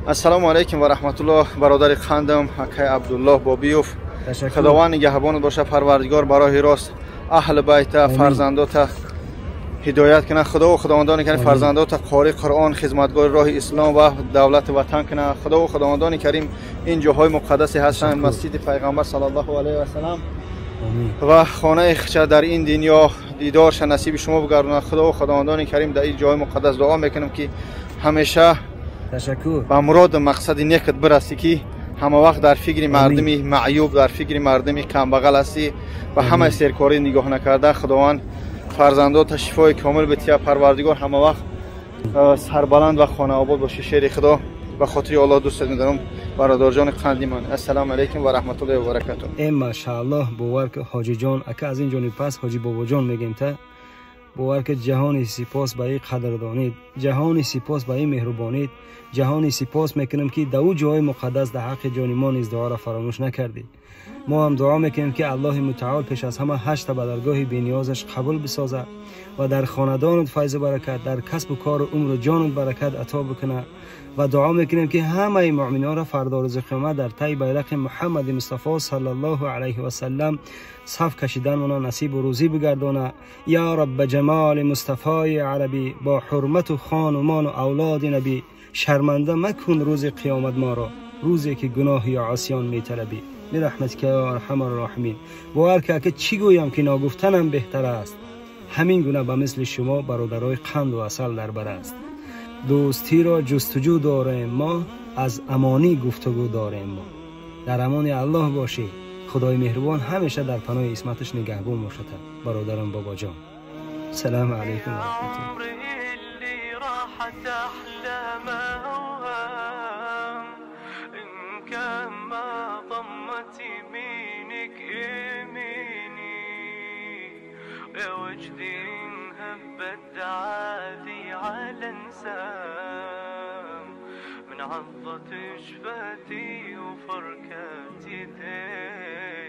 Ассалому алайкум ва раҳматуллоҳ, бародари қандам акай Абдуллоҳ Бобиев. Худованд нигаҳбонат боша, Парвардигор ба роҳи рост аҳли байта, фарзандота ҳидоят кунад. Худову худовандони карим фарзандота қори Қуръон, хизматгори роҳи ислом ва давлати ватан кунад. Худову худовандони карим ин ҷоҳои муқаддасе ҳастанд, масҷиди Пайғамбар саллаллоҳу алайҳи васалам ва хонаи хича дар ин дунё дидорша насиби шумо бигардонад. Худову худовандони карим дар ин ҷоҳои муқаддас дуо мекунам, ки ҳамеша ба муроду мақсади некат бирасӣ, ки ҳама вақт дар фикри мардуми маъюб, дар фикри мардуми камбағал ҳастӣ ва ҳамаи серкорӣ нигоҳ накарда, Худованд фарзандота шифои комил бития. Парвардигор ҳама вақт сарбаланд ва хонаобод бошӣ. Шери Худо, ба хотири Аллоҳ дӯстат медорам, бародарҷони қанди ман. Ассалому алайкум ва раҳматуллоҳи ва баракатуҳ. Э, машааллоҳ, бовар ки ҳоҷиҷон, ака, аз ин ҷониб пас ҳоҷи бобоҷон мегем та. Бовар ки ҷаҳони сипос ба ин қадрдонид, ҷаҳони сипос ба ин меҳрубонид, ҷаҳони сипос мекунем, ки дар ӯ ҷои муқаддас дар ҳаққи ҷони мо низ дуоро фаромӯш накардӣ. Мо ҳам дуо мекунем, ки Аллоҳи мутаол пеш аз ҳама ҳашта ба даргоҳи бениёзаш қабул бисозад ва дар хонадонат файзу баракат, дар касбу кору умру ҷонат баракат ато бикунад. Ва дуо мекунем, ки ҳамаи муъминонро фардо рӯзи қиёмат дар таи байрақи Муҳаммади Мустафо саллаллоҳу алайҳи васаллам саф кашиданмона насибу рӯзӣ бигардона. Ё раб, ба ҷамоли Мустафои арабӣ, бо ҳурмату хонумону авлоди набӣ, шарманда макун рӯзи қиёмат моро, рӯзе ки гуноҳи осиён металабӣ. Бирахматика ё арҳамар роҳимин. Бовар ки, ака, чӣ гӯям, ки ногуфтанам беҳтар аст. Ҳамин гуна ба мисли шумо бародарои қанду асал дар бар аст. Дӯстиро ҷустуҷӯ дорем мо, аз амонӣ гуфтугӯ дорем мо. Дар амони Аллоҳ бошӣ, Худои меҳрубон ҳамеша дар паноҳи исматаш нигаҳбон бошад. Бародарам бобоҷон, салому алайкум ва раҳматуллоҳ. يا وجدي انهبت دعادي على انسام من عضة شفاتي وفركات يدي.